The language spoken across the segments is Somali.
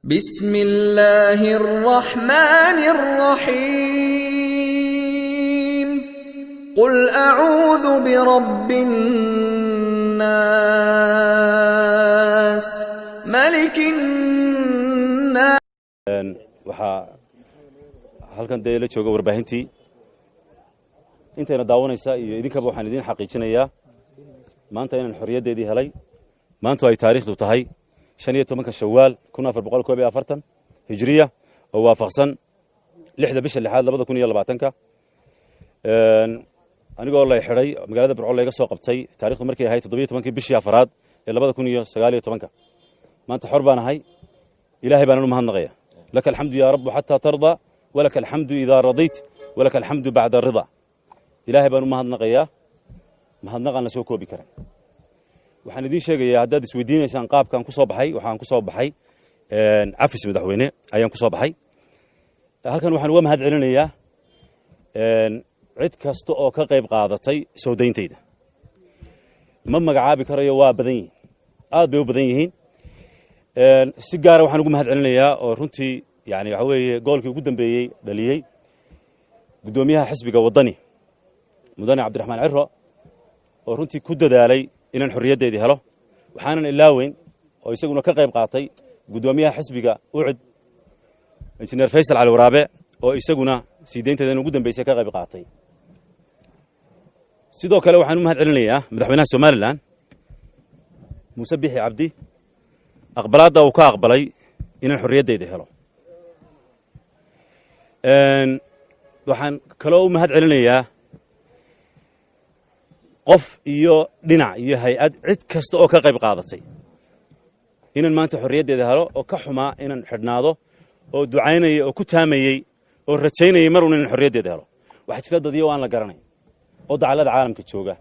بسم الله الرحمن الرحيم. قل أعوذ برب الناس، ملك الناس. Waxaa halkan dee la jooga warbaahintii intayna daawanaysa iyo idinkaba. Waxaan idiin xaqiijinayaa maanta inaan xorriyaddeedii helay. Maantu ay taariikhdu tahay 15-ka Shawaal 1441 Hijriya, oo waafaqsan 6-da bisha lixaad 2020-ka, anigoo lay xidhay magaalada Burco layga soo qabtay taarikhdu markay ahayd 17-kii bishii afaraad ee 2019-ka. Maanta xor baan ahay. Ilaahay baanan u mahadnaqaya. لك الحمد يا رب حتى ترضى، ولك الحمد إذا رضيت، ولك الحمد بعد الرضا. Ilaahay baan u mahadnaqayaa mahadnaqaan la soo koobi karan. Waxaan idiin sheegayaa, haddaad isweydiinaysaan qaabkaan ku soo baxay, waxaan ku soo baxay cafis madaxweyne ayaan ku soo baxay. Halkan waxaan uga mahad celinayaa cid kasta oo ka qayb qaadatay soo dayntayda. Ma magacaabi karayo, waa badan yihiin, aad bay u badan yihiin. Si gaara waxaan ugu mahad celinayaa oo runtii yani waxa weeye goolkii ugu dambeeyey dhaliyey guddoomiyaha xisbiga Waddani, mudane Cabdiraxmaan Ciro, oo runtii ku dadaalay inaan xorriyaddeedii helo. Waxaanan ilaaweyn oo isaguna ka qayb qaatay guddoomiyaha xisbiga UCID, Injineer Faysal Cali Waraabe, oo isaguna sii deynteedan ugu dambeysay ka qayb qaatay. Sidoo kale waxaan u mahad celinayaa madaxweynaha Somaliland, Muuse Bixi Cabdi, aqbalaadda uu ka aqbalay inaan xorriyaddeeda helo. Waxaan kaloo u mahad celinayaa qof iyo dhinac iyo hay-ad, cid kasta oo ka qayb qaadatay inaan maanta xorriyaddeeda helo, oo ka xumaa inaan xidhnaado, oo ducaynayay oo ku taamayey oo rajaynayay mar uun inaan xorriyaddeeda helo. Waxaa jira dadyo aan la garanayn oo dacallada caalamka jooga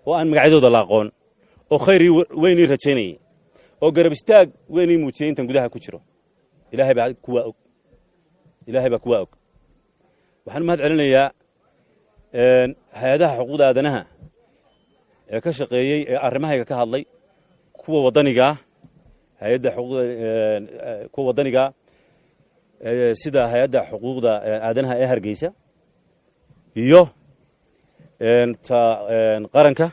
oo aan magacyadooda la aqoon, oo khayr weyn ii rajaynayay, oo garab istaag weyn ii muujiyey intan gudaha ku jiro. Ilaahay baa kuwaa og, Ilaahay baa kuwaa og. Waxaan u mahad celinayaa hay-adaha xuquuqda aadanaha ee ka shaqeeyey ee arrimahayga ka hadlay, kuwa waddanigaa, hay-adda xuquuqda, kuwa waddanigaa sida hay-adda xuquuqda aadanaha ee Hargeysa iyo ta qaranka,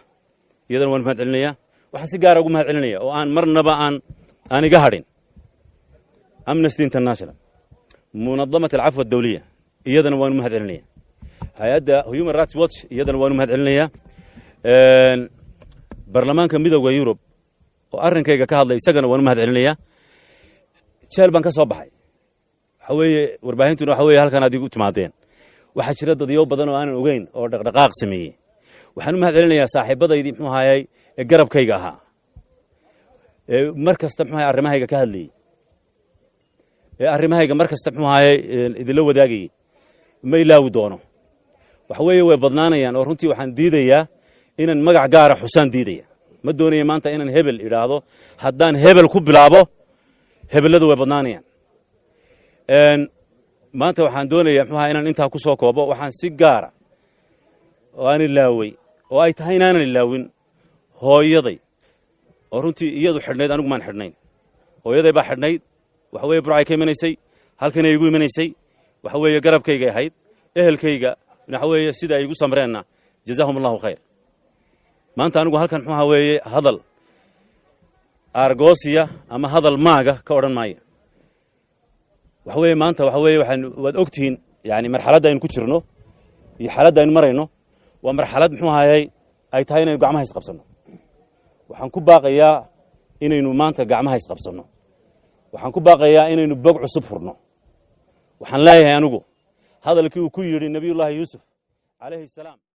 iyadana waan mahad celinayaa. Waxaan si gaara ugu mahad celinaya oo aan marnaba aan iga hadhin Amnesty International, منظمة العفو الدولية, iyadana waan u mahad celinaya. Hay-adda Human Rights Watch, iyadana waan u mahad celinayaa. Baarlamaanka Midowda Yurub oo arrinkayga ka hadlay, isagana waan u mahad celinayaa. Jeel baan ka soo baxay. Waxa weeye warbaahintuna waxa weeye halkan aad igu timaadeen. Waxaa jira dadyo badan oo aanan ogeyn oo dhaqdhaqaaq sameeyey. Waxaan u mahad celinayaa saaxiibadaydii, muxuu ahaayey, ee garabkayga ahaa, ee mar kasta, muxuu ahaye, arrimahayga ka hadlayey, ee arrimahayga mar kasta, muxuu ahaayey, idinla wadaagayey. Ma ilaawi doono. Waxa weeye way badnaanayaan oo runtii waxaan diidayaa inaan magac gaara xusaan diidaya. Ma doonaya maanta inaan hebel idhaahdo. Haddaan hebel ku bilaabo, hebelladu way badnaanayaan. Maanta waxaan doonayaa, muxuu ahaa, inaan intaa ku soo koobo. Waxaan si gaara oo aan ilaawey oo ay tahay inaanan ilaawin hooyaday, oo runtii iyadu xidhnayd, anigu maan xidhnayn, hooyaday baa xidhnayd. Waxa weeye Burcay ka imanaysay, halkanay igu imanaysay. Waxa weeye garabkaygay ahayd. Ehelkayga waxa weeye sida ay igu samreenna, جزاهم الله خير. Maanta anigu halkan, muxuu ahaa weeye, hadal aargoosiya ama hadal maaga ka odhan maayo. Waxa weeye maanta waxa weeye waxaan waad ogtihiin yani marxaladda aynu ku jirno iyo xaaladda aynu marayno waa marxalad, muxuu ahayey, ay tahay inaynu gacmaha isqabsanno. Waxaan ku baaqayaa inaynu maanta gacmaha isqabsanno. Waxaan ku baaqayaa inaynu bog cusub furno. Waxaan leeyahay anigu hadalkii uu ku yidhi Nebiyullaahi Yuusuf عليه السلام.